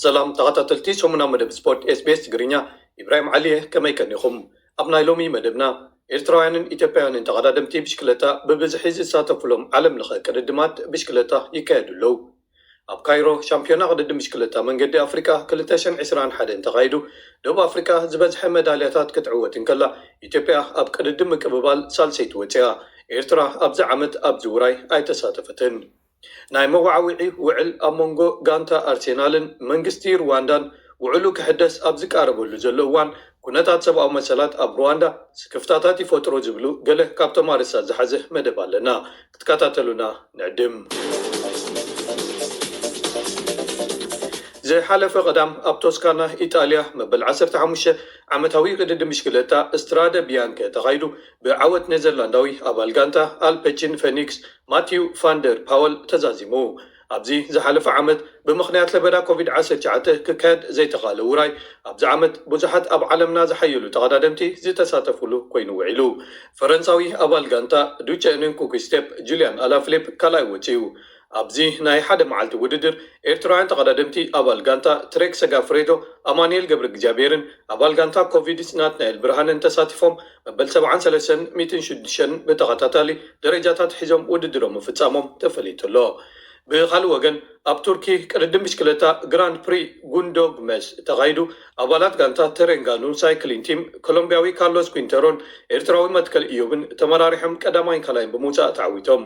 ሰላም ተኸታተልቲ ሰሙናዊ መደብ ስፖርት ኤስቢኤስ ትግርኛ፣ ኢብራሂም ዓሊየ፣ ከመይ ቀኒኹም? ኣብ ናይ ሎሚ መደብና፣ ኤርትራውያንን ኢትዮጵያውያንን ተቐዳደምቲ ብሽክለታ ብብዝሒ ዝሳተፉሎም ዓለም ለኸ ቅድድማት ብሽክለታ ይካየዱ ኣለዉ። ኣብ ካይሮ ሻምፒዮና ቅድድም ብሽክለታ መንገዲ ኣፍሪቃ ክልተ ሽሕን ዕስራን ሓደን ተኻይዱ፣ ደቡብ ኣፍሪቃ ዝበዝሐ መዳልያታት ክትዕወት እንከላ፣ ኢትዮጵያ ኣብ ቅድድም ምቅብባል ሳልሰይቲ ወፂኣ። ኤርትራ ኣብዚ ዓመት ኣብዚ ውራይ ኣይተሳተፈትን። ናይ መወዓውዒ ውዕል ኣብ መንጎ ጋንታ ኣርሴናልን መንግስቲ ሩዋንዳን ውዕሉ ክሕደስ ኣብ ዝቃረበሉ ዘሎ እዋን፣ ኩነታት ሰብኣዊ መሰላት ኣብ ሩዋንዳ ስክፍታታት ይፈጥሮ ዝብሉ ገለ ካብቶም ኣርእስታት ዝሓዘ መደብ ኣለና። ክትከታተሉና ንዕድም። ዝሓለፈ ቀዳም ኣብ ቶስካና ኢጣልያ መበል ዓሰርተ ሓሙሽተ ዓመታዊ ቅድድም ብሽክለታ ስትራደ ቢያንከ ተኻይዱ ብዓወት ኔዘርላንዳዊ ኣባል ጋንታ ኣልፐቺን ፌኒክስ ማቲው ፋንደር ፓወል ተዛዚሙ። ኣብዚ ዝሓለፈ ዓመት ብምኽንያት ለበዳ ኮቪድ ዓሰርተ ትሽዓተ ክካየድ ዘይተኻለ ውራይ፣ ኣብዚ ዓመት ብዙሓት ኣብ ዓለምና ዝሓየሉ ተቐዳደምቲ ዝተሳተፉሉ ኮይኑ ውዒሉ። ፈረንሳዊ ኣባል ጋንታ ዱቸ ኡኒን ኩክስቴፕ ጁልያን ኣላፍሊፕ ካልኣይ ወፂኡ። ኣብዚ ናይ ሓደ መዓልቲ ውድድር ኤርትራውያን ተቐዳደምቲ ኣባል ጋንታ ትሬክ ሰጋፍሬዶ ኣማኑኤል ገብረ እግዚኣብሔርን ኣባል ጋንታ ኮቪድስ ናትናኤል ብርሃንን ተሳቲፎም መበል ሰብዓን ሰለስተን ሚእትን ሽዱሽተን ብተኸታታሊ ደረጃታት ሒዞም ውድድሮም ምፍጻሞም ተፈሊጡ ኣሎ። ብኻልእ ወገን ኣብ ቱርኪ ቅድድም ብሽክለታ ግራንድ ፕሪ ጉንዶግመስ ተኻይዱ ኣባላት ጋንታ ተሬንጋኑ ሳይክሊን ቲም ኮሎምቢያዊ ካርሎስ ኩንተሮን ኤርትራዊ መትከል እዮብን ተመራሪሖም ቀዳማይን ካልኣይን ብምውጻእ ተዓዊቶም።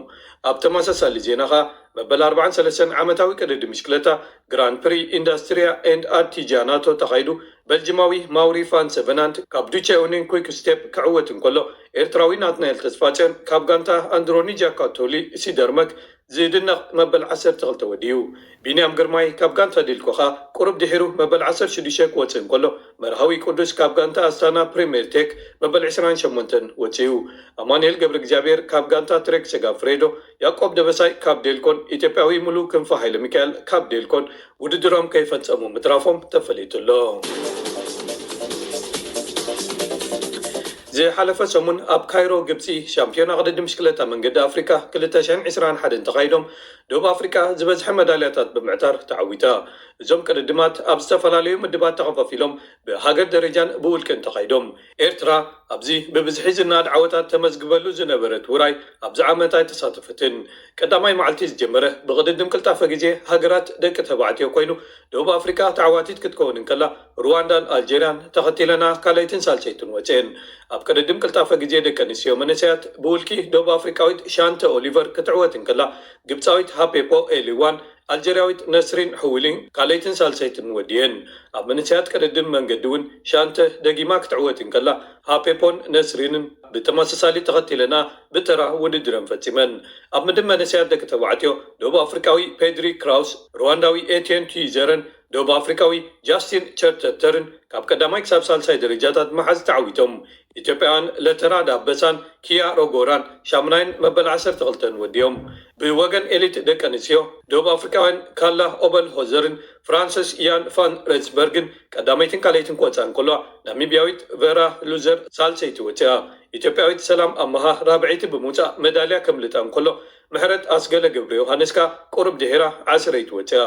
ኣብ ተመሳሳሊ ዜና ኸኣ መበል ኣርባዓን ሰለስተን ዓመታዊ ቅድድም ብሽክለታ ግራንድ ፕሪ ኢንዳስትሪያ ኤንድ ኣርቲጃናቶ ተኻይዱ በልጅማዊ ማውሪ ፋን ሰቨናንት ካብ ዱቸ ኡኒን ኩይክ ስቴፕ ክዕወት እንከሎ ኤርትራዊ ናትናኤል ተስፋጽዮን ካብ ጋንታ ኣንድሮኒ ጃካቶሊ ሲደርመክ ዝድነቕ መበል ዓሰርተ ክልተ ወዲኡ። ቢንያም ግርማይ ካብ ጋንታ ዴልኮ ኸኣ ቁሩብ ድሒሩ መበል ዓሰርተ ሽዱሽተ ክወጽእ እንከሎ መርሃዊ ቅዱስ ካብ ጋንታ ኣስታና ፕሪምየር ቴክ መበል ዕስራን ሸሞንተን ወጺኡ። ኣማኑኤል ገብረ እግዚኣብሔር ካብ ጋንታ ትሬክ ሰጋፍሬዶ፣ ያዕቆብ ደበሳይ ካብ ዴልኮን ኢትዮጵያዊ ሙሉ ክንፈ ሃይለ ሚካኤል ካብ ዴልኮን ውድድሮም ከይፈጸሙ ምትራፎም ተፈሊጡ ኣሎ። ዝሓለፈ ሰሙን ኣብ ካይሮ ግብጺ ሻምፒዮና ቅድድም ብሽክለታ መንገዲ ኣፍሪካ ክልተ ሽሕን ዕስራን ሓደን ተኻይዶም ደቡብ ኣፍሪካ ዝበዝሐ መዳልያታት ብምዕታር ተዓዊታ። እዞም ቅድድማት ኣብ ዝተፈላለዩ ምድባት ተኸፋፊሎም ብሃገር ደረጃን ብውልቅን ተኻይዶም። ኤርትራ ኣብዚ ብብዝሒ ዝናድ ዓወታት ተመዝግበሉ ዝነበረት ውራይ ኣብዚ ዓመት ኣይተሳተፈትን። ቀዳማይ መዓልቲ ዝጀመረ ብቕድድም ቅልጣፈ ግዜ ሃገራት ደቂ ተባዕትዮ ኮይኑ ደቡብ ኣፍሪካ ተዓዋቲት ክትከውን እንከላ ሩዋንዳን ኣልጀርያን ተኸቲለና ካልኣይትን ሳልሰይትን ወፅኤን። ኣብ ቅድድም ቅልጣፈ ግዜ ደቂ ኣንስትዮ መንእሰያት ብውልቂ ደቡብ ኣፍሪካዊት ሻንተ ኦሊቨር ክትዕወት እንከላ ግብፃዊት ሃፔፖ ኤሊዋን ኣልጀርያዊት ነስሪን ሕውሊን ካልኣይትን ሳልሰይትን ወዲየን። ኣብ መንእሰያት ቅድድም መንገዲ እውን ሻንተ ደጊማ ክትዕወት እንከላ ሃፔፖን ነስሪንን ብተመሳሳሊ ተኸቲለና ብተራ ውድድረን ፈጺመን። ኣብ ምድብ መንእሰያት ደቂ ተባዕትዮ ደቡብ ኣፍሪቃዊ ፔድሪ ክራውስ፣ ሩዋንዳዊ ኤትየን ቱይዘረን ደቡብ ኣፍሪቃዊ ጃስቲን ቸርተተርን ካብ ቀዳማይ ክሳብ ሳልሳይ ደረጃታት ምሓዝ ተዓዊቶም። ኢትዮጵያውያን ለተራ ዳበሳን ኪያ ሮጎራን ሻምናይን መበል ዓሰርተ ክልተን ወዲዮም። ብወገን ኤሊት ደቂ ኣንስትዮ ደቡብ ኣፍሪቃውያን ካላ ኦበል ሆዘርን ፍራንሰስ ኢያን ፋን ረንስበርግን ቀዳመይትን ካልኣይትን ክወጻ እንከሎ ናሚብያዊት ቨራ ሉዘር ሳልሰይቲ ወጺኣ። ኢትዮጵያዊት ሰላም ኣመሃ ራብዐይቲ ብምውጻእ መዳልያ ከምልጣ እንከሎ ምሕረት ኣስገለ ገብረ ዮሃንስ ከኣ ቁሩብ ድሒራ ዓስረይቲ ወጺኣ።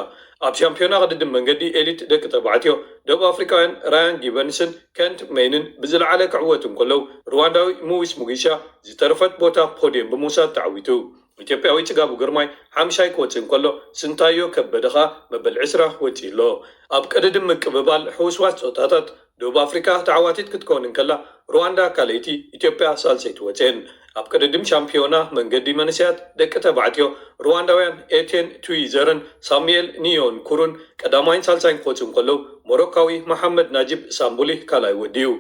ኣብ ሻምፒዮና ቅድድም መንገዲ ኤሊት ደቂ ተባዕትዮ ደቡብ ኣፍሪቃውያን ራያን ጊበንስን ከንት ሜይንን ብዝለዓለ ክዕወቱ እንከለዉ ሩዋንዳዊ ሙዊስ ሙጊሻ ዝተረፈት ቦታ ፖድየም ብምውሳድ ተዓዊቱ። ኢትዮጵያዊ ጽጋቡ ግርማይ ሓምሻይ ክወጽእ እንከሎ ስንታዮ ከበደ ኸኣ መበል ዕስራ ወጺኡ ኣሎ። ኣብ ቅድድም ምቅብባል ሕውስዋስ ጾታታት ደቡብ ኣፍሪቃ ተዓዋቲት ክትከውን እንከላ ሩዋንዳ ካልኣይቲ፣ ኢትዮጵያ ሳልሰይቲ ወጽኤን። ኣብ ቅድድም ሻምፒዮና መንገዲ መንእሰያት ደቂ ተባዕትዮ ሩዋንዳውያን ኤቴን ቱዊዘርን ሳሙኤል ኒዮን ኩሩን ቀዳማይን ሳልሳይን ክወጽኡ እንከለዉ ሞሮካዊ መሓመድ ናጂብ ሳምቡሊ ካልኣይ ወዲኡ።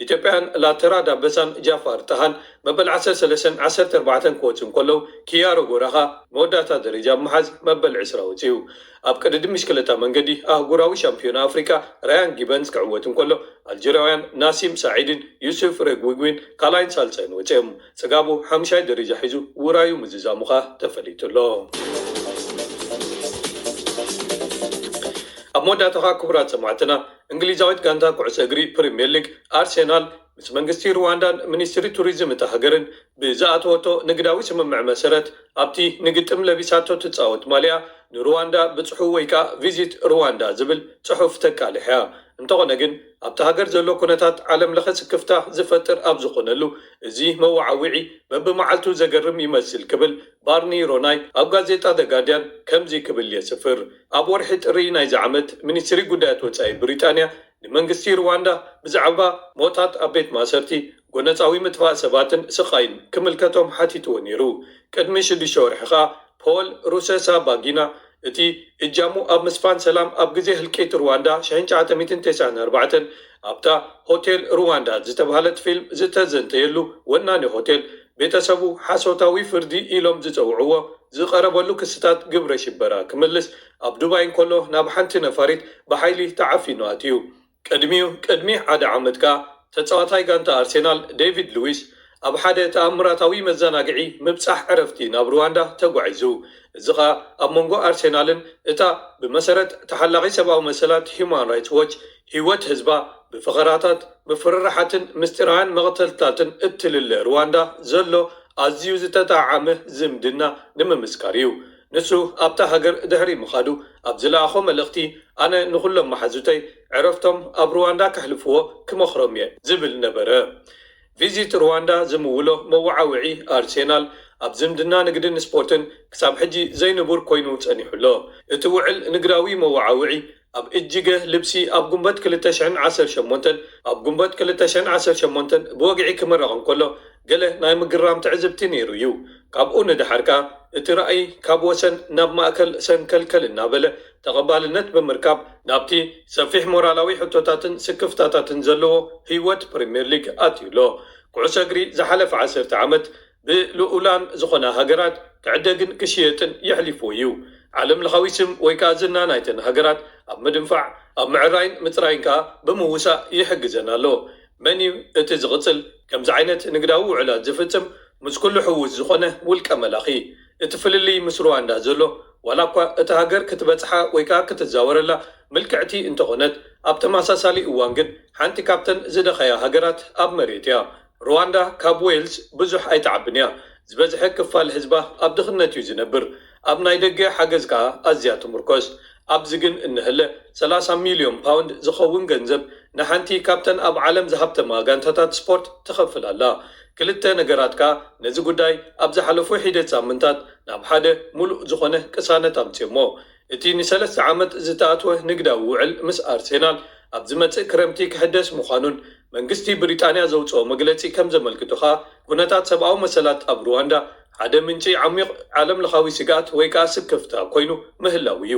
ኢትዮጵያን ላተራ ዳበሳን ጃፋር ጣሃን መበል ዓሰርተ ሰለስተን ዓሰርተ ኣርባዕተን ክወጽኡ እንከለዉ ኪያሮ ጎራኻ መወዳእታ ደረጃ ብምሓዝ መበል ዕስራ ወጺኡ። ኣብ ቅድድም ብሽክለታ መንገዲ ኣህጉራዊ ሻምፒዮና ኣፍሪቃ ራያን ጊበንስ ክዕወት እንከሎ ኣልጀርያውያን ናሲም ሳዒድን ዩሱፍ ሬጉጉን ካልኣይን ሳልሳይን ወጺኦም። ጽጋቡ ሓምሻይ ደረጃ ሒዙ ውራዩ ምዝዛሙ ኸኣ ተፈሊጡ ኣሎ። ኣብ መወዳእታ ኸኣ ክቡራት ሰማዕትና፣ እንግሊዛዊት ጋንታ ኩዕሶ እግሪ ፕሪምየር ሊግ ኣርሴናል ምስ መንግስቲ ሩዋንዳን ሚኒስትሪ ቱሪዝም እታ ሃገርን ብዝኣተወቶ ንግዳዊ ስምምዕ መሰረት ኣብቲ ንግጥም ለቢሳቶ ትጻወት ማልያ ንሩዋንዳ ብጽሑ ወይ ከኣ ቪዚት ሩዋንዳ ዝብል ጽሑፍ ተቃልሕ እያ። እንተኾነ ግን ኣብቲ ሃገር ዘሎ ኩነታት ዓለም ለኸ ስክፍታ ዝፈጥር ኣብ ዝኾነሉ እዚ መወዓውዒ በብመዓልቱ ዘገርም ይመስል ክብል ባርኒ ሮናይ ኣብ ጋዜጣ ደ ጋርዲያን ከምዚ ክብል የስፍር። ኣብ ወርሒ ጥሪ ናይዚ ዓመት ሚኒስትሪ ጉዳያት ወጻኢ ብሪጣንያ ንመንግስቲ ሩዋንዳ ብዛዕባ ሞታት ኣብ ቤት ማእሰርቲ፣ ጎነጻዊ ምጥፋእ ሰባትን ስቓይን ክምልከቶም ሓቲትዎ ነይሩ። ቅድሚ ሽዱሽተ ወርሒ ኸኣ ፖል ሩሰሳባጊና እቲ እጃሙ ኣብ ምስፋን ሰላም ኣብ ግዜ ህልቂት ሩዋንዳ ሽሕን ትሽዓተ ሚእትን ተስዓን ኣርባዕተን ኣብታ ሆቴል ሩዋንዳ ዝተባህለት ፊልም ዝተዘንተየሉ ወናኒ ሆቴል ቤተሰቡ ሓሶታዊ ፍርዲ ኢሎም ዝጸውዕዎ ዝቐረበሉ ክስታት ግብረ ሽበራ ክምልስ ኣብ ዱባይ እንከሎ ናብ ሓንቲ ነፋሪት ብሓይሊ ተዓፊኑ ኣትዩ። ቅድሚኡ ቅድሚ ሓደ ዓመት ከኣ ተጻዋታይ ጋንታ ኣርሴናል ዴቪድ ሉዊስ ኣብ ሓደ ተኣምራታዊ መዘናግዒ ምብጻሕ ዕረፍቲ ናብ ሩዋንዳ ተጓዒዙ። እዚ ኸኣ ኣብ መንጎ ኣርሴናልን እታ ብመሰረት ተሓላቒ ሰብኣዊ መሰላት ሂዩማን ራይትስ ዎች ህይወት ህዝባ ብፈኸራታት፣ ምፍርራሓትን ምስጢራውያን መቕተልታትን እትልለ ሩዋንዳ ዘሎ ኣዝዩ ዝተጣዓመ ዝምድና ንምምስካር እዩ። ንሱ ኣብታ ሃገር ድሕሪ ምኻዱ ኣብ ዝለኣኾ መልእኽቲ፣ ኣነ ንኹሎም መሓዙተይ ዕረፍቶም ኣብ ሩዋንዳ ከሕልፍዎ ክመኽሮም እየ ዝብል ነበረ። ቪዚት ሩዋንዳ ዝምውሎ መወዓውዒ ኣርሴናል ኣብ ዝምድና ንግድን ስፖርትን ክሳብ ሕጂ ዘይንቡር ኮይኑ ጸኒሑ ኣሎ። እቲ ውዕል ንግዳዊ መወዓውዒ ኣብ እጅገ ልብሲ ኣብ ጉንበት ክልተ ሽሕን ዓሰርተ ሸሞንተን ኣብ ጉንበት ክልተ ሽሕን ዓሰርተ ሸሞንተን ብወግዒ ክምረቕ እንከሎ ገለ ናይ ምግራም ትዕዝብቲ ነይሩ እዩ። ካብኡ ንደሓር ከኣ እቲ ራእይ ካብ ወሰን ናብ ማእከል ሰንከልከል እናበለ ተቐባልነት ብምርካብ ናብቲ ሰፊሕ ሞራላዊ ሕቶታትን ስክፍታታትን ዘለዎ ህይወት ፕሪምየር ሊግ ኣትዩ ኣሎ። ኩዕሶ እግሪ ዝሓለፈ ዓሰርተ ዓመት ብልኡላን ዝኾና ሃገራት ክዕደግን ክሽየጥን የሕሊፍዎ እዩ። ዓለም ለኻዊ ስም ወይ ከኣ ዝና ናይተን ሃገራት ኣብ ምድንፋዕ፣ ኣብ ምዕራይን ምጽራይን ከኣ ብምውሳእ ይሕግዘን ኣሎ። መን እዩ እቲ ዝቕጽል ከምዚ ዓይነት ንግዳዊ ውዕላት ዝፍጽም ምስ ኩሉ ሕውስ ዝኾነ ውልቀ መላኺ? እቲ ፍልልይ ምስ ሩዋንዳ ዘሎ ዋላ እኳ እታ ሃገር ክትበጽሓ ወይ ከኣ ክትዛወረላ ምልክዕቲ እንተኾነት ኣብ ተመሳሳሊ እዋን ግን ሓንቲ ካብተን ዝደኸያ ሃገራት ኣብ መሬት እያ። ሩዋንዳ ካብ ዌልስ ብዙሕ ኣይትዓብን እያ። ዝበዝሐ ክፋል ህዝባ ኣብ ድኽነት እዩ ዝነብር። ኣብ ናይ ደገ ሓገዝ ከኣ ኣዝያ ትምርኮስ። ኣብዚ ግን እንሀለ ሰላሳ ሚልዮን ፓውንድ ዝኸውን ገንዘብ ንሓንቲ ካብተን ኣብ ዓለም ዝሃብተማ ጋንታታት ስፖርት ትኸፍል ኣላ። ክልተ ነገራት ከኣ ነዚ ጉዳይ ኣብ ዝሓለፉ ሒደት ሳምንታት ናብ ሓደ ሙሉእ ዝኾነ ቅሳነት ኣምጽዮሞ። እቲ ንሰለስተ ዓመት ዝተኣትወ ንግዳዊ ውዕል ምስ ኣርሴናል ኣብ ዝመጽእ ክረምቲ ክሕደስ ምዃኑን መንግስቲ ብሪጣንያ ዘውጽኦ መግለጺ ከም ዘመልክቶ ኸኣ ኩነታት ሰብኣዊ መሰላት ኣብ ሩዋንዳ ሓደ ምንጪ ዓሚቕ ዓለም ለኻዊ ስግኣት ወይ ከኣ ስክፍታ ኮይኑ ምህላው እዩ።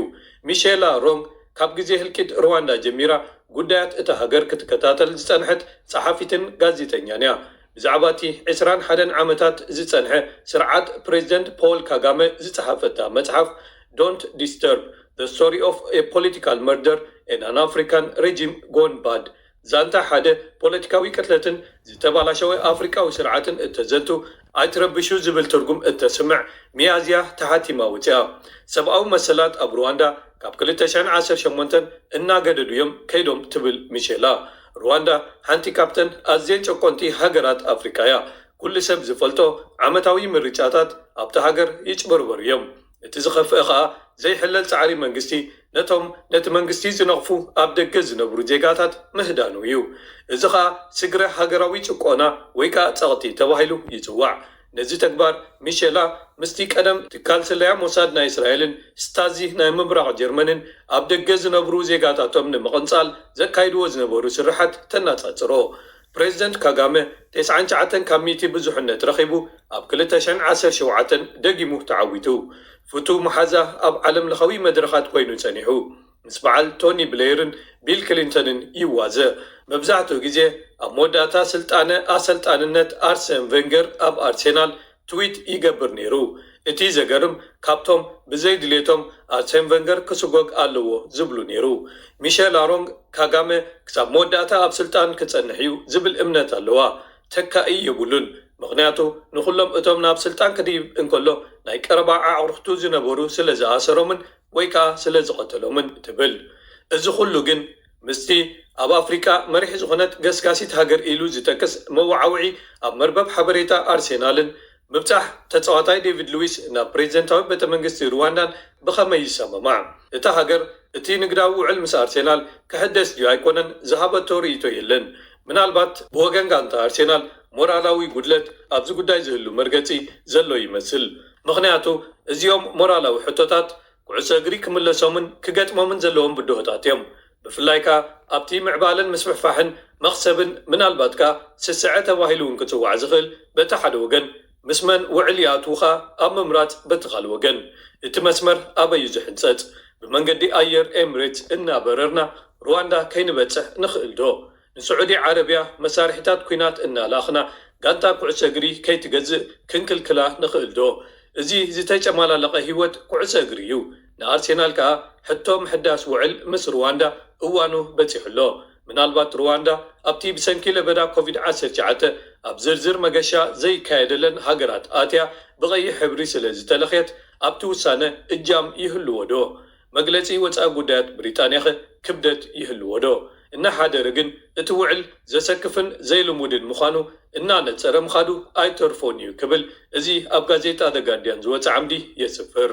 ሚሼላ ሮንግ ካብ ግዜ ህልቂት ሩዋንዳ ጀሚራ ጉዳያት እታ ሃገር ክትከታተል ዝጸንሐት ጸሓፊትን ጋዜጠኛን እያ። ብዛዕባ እቲ ዕስራን ሓደን ዓመታት ዝጸንሐ ስርዓት ፕሬዚደንት ፖል ካጋመ ዝጸሓፈታ መጽሓፍ Don't Disturb: The Story of a Political Murder and an African Regime Gone Bad፣ ዛንታ ሓደ ፖለቲካዊ ቅትለትን ዝተባላሸወ ኣፍሪቃዊ ስርዓትን እተዘንቱ፣ ኣይትረብሹ ዝብል ትርጉም እተስምዕ ሚያዝያ ተሓቲማ ወጺኣ። ሰብኣዊ መሰላት ኣብ ሩዋንዳ ካብ ክልተ ሽሕን ዓሰርተ ሸሞንተን እናገደዱ እዮም ከይዶም ትብል ሚሼላ። ሩዋንዳ ሓንቲ ካብተን ኣዝየን ጨቆንቲ ሃገራት ኣፍሪካ እያ። ኩሉ ሰብ ዝፈልጦ ዓመታዊ ምርጫታት ኣብታ ሃገር ይጭበርበሩ እዮም። እቲ ዝኸፍአ ኸኣ ዘይሕለል ጻዕሪ መንግስቲ ነቶም ነቲ መንግስቲ ዝነቕፉ ኣብ ደገ ዝነብሩ ዜጋታት ምህዳኑ እዩ። እዚ ኸኣ ስግረ ሃገራዊ ጭቆና ወይ ከኣ ጸቕጢ ተባሂሉ ይጽዋዕ። ነዚ ተግባር ሚሼላ ምስቲ ቀደም ትካል ስለያ ሞሳድ ናይ እስራኤልን ስታዚ ናይ ምብራቕ ጀርመንን ኣብ ደገ ዝነብሩ ዜጋታቶም ንምቕንጻል ዘካይድዎ ዝነበሩ ስርሓት ተነጻጽሮ። ፕሬዚደንት ካጋመ ተስዓን ትሽዓተን ካብ ሚእቲ ብዙሕነት ረኺቡ ኣብ ክልተ ሽሕን ዓሰርተ ሸውዓተን ደጊሙ ተዓዊቱ። ፍቱው መሓዛ ኣብ ዓለም ለኻዊ መድረኻት ኮይኑ ጸኒሑ። ምስ በዓል ቶኒ ብሌይርን ቢል ክሊንተንን ይዋዘ። መብዛሕትኡ ግዜ ኣብ መወዳእታ ስልጣነ ኣሰልጣንነት ኣርሰን ቬንገር ኣብ ኣርሴናል ትዊት ይገብር ነይሩ። እቲ ዘገርም ካብቶም ብዘይ ድሌቶም ኣርሴን ቬንገር ክስጎግ ኣለዎ ዝብሉ ነይሩ። ሚሸል ኣሮንግ ካጋመ ክሳብ መወዳእታ ኣብ ስልጣን ክጸንሕ እዩ ዝብል እምነት ኣለዋ። ተካኢ የብሉን። ምኽንያቱ ንኹሎም እቶም ናብ ስልጣን ክድይብ እንከሎ ናይ ቀረባ ኣዕሩኽቱ ዝነበሩ ስለ ዝኣሰሮምን ወይ ከኣ ስለ ዝቐተሎምን ትብል። እዚ ኩሉ ግን ምስቲ ኣብ ኣፍሪቃ መሪሕ ዝኾነት ገስጋሲት ሃገር ኢሉ ዝጠቅስ መወዓውዒ ኣብ መርበብ ሓበሬታ ኣርሴናልን ምብጻሕ ተጻዋታይ ዴቪድ ሉዊስ ናብ ፕሬዚደንታዊ ቤተ መንግስቲ ሩዋንዳን ብኸመይ ይሰማማዕ? እታ ሃገር እቲ ንግዳዊ ውዕል ምስ ኣርሴናል ክሕደስ ድዩ ኣይኮነን ዝሃበቶ ርእይቶ የለን። ምናልባት ብወገን ጋንታ ኣርሴናል ሞራላዊ ጉድለት ኣብዚ ጉዳይ ዝህሉ መርገጺ ዘሎ ይመስል። ምኽንያቱ እዚኦም ሞራላዊ ሕቶታት ኩዕሶ እግሪ ክምለሶምን ክገጥሞምን ዘለዎም ብድሆታት እዮም። ብፍላይ ከኣ ኣብቲ ምዕባለን ምስፍሕፋሕን መኽሰብን ምናልባት ከኣ ስስዐ ተባሂሉ እውን ክጽዋዕ ዝኽእል በቲ ሓደ ወገን ምስ መን ውዕል ይኣትዉ ከኣ ኣብ ምምራጽ በቲ ካልእ ወገን እቲ መስመር ኣበይ እዩ ዝሕንጸጽ? ብመንገዲ ኣየር ኤምሬትስ እናበረርና ሩዋንዳ ከይንበጽሕ ንኽእል ዶ? ንስዑዲ ዓረብያ መሳርሒታት ኲናት እናላእኽና ጋንታ ኩዕሶ እግሪ ከይትገዝእ ክንክልክላ ንኽእል ዶ? እዚ ዝተጨማላለቐ ህይወት ኩዕሶ እግሪ እዩ። ንኣርሴናል ከኣ ሕቶ ምሕዳስ ውዕል ምስ ሩዋንዳ እዋኑ በጺሑ ኣሎ። ምናልባት ሩዋንዳ ኣብቲ ብሰንኪ ለበዳ ኮቪድ ዓሰርተ ትሽዓተ ኣብ ዝርዝር መገሻ ዘይካየደለን ሃገራት ኣትያ ብቐይሕ ሕብሪ ስለ ዝተለኽየት ኣብቲ ውሳነ እጃም ይህልዎ ዶ? መግለጺ ወጻኢ ጉዳያት ብሪጣንያኸ ክብደት ይህልዎ ዶ? እናሓደረ ግን እቲ ውዕል ዘሰክፍን ዘይልሙድን ምዃኑ እናነጸረ ምኻዱ ኣይተርፎን እዩ ክብል እዚ ኣብ ጋዜጣ ዘ ጋርዲያን ዝወጸ ዓምዲ የስፍር።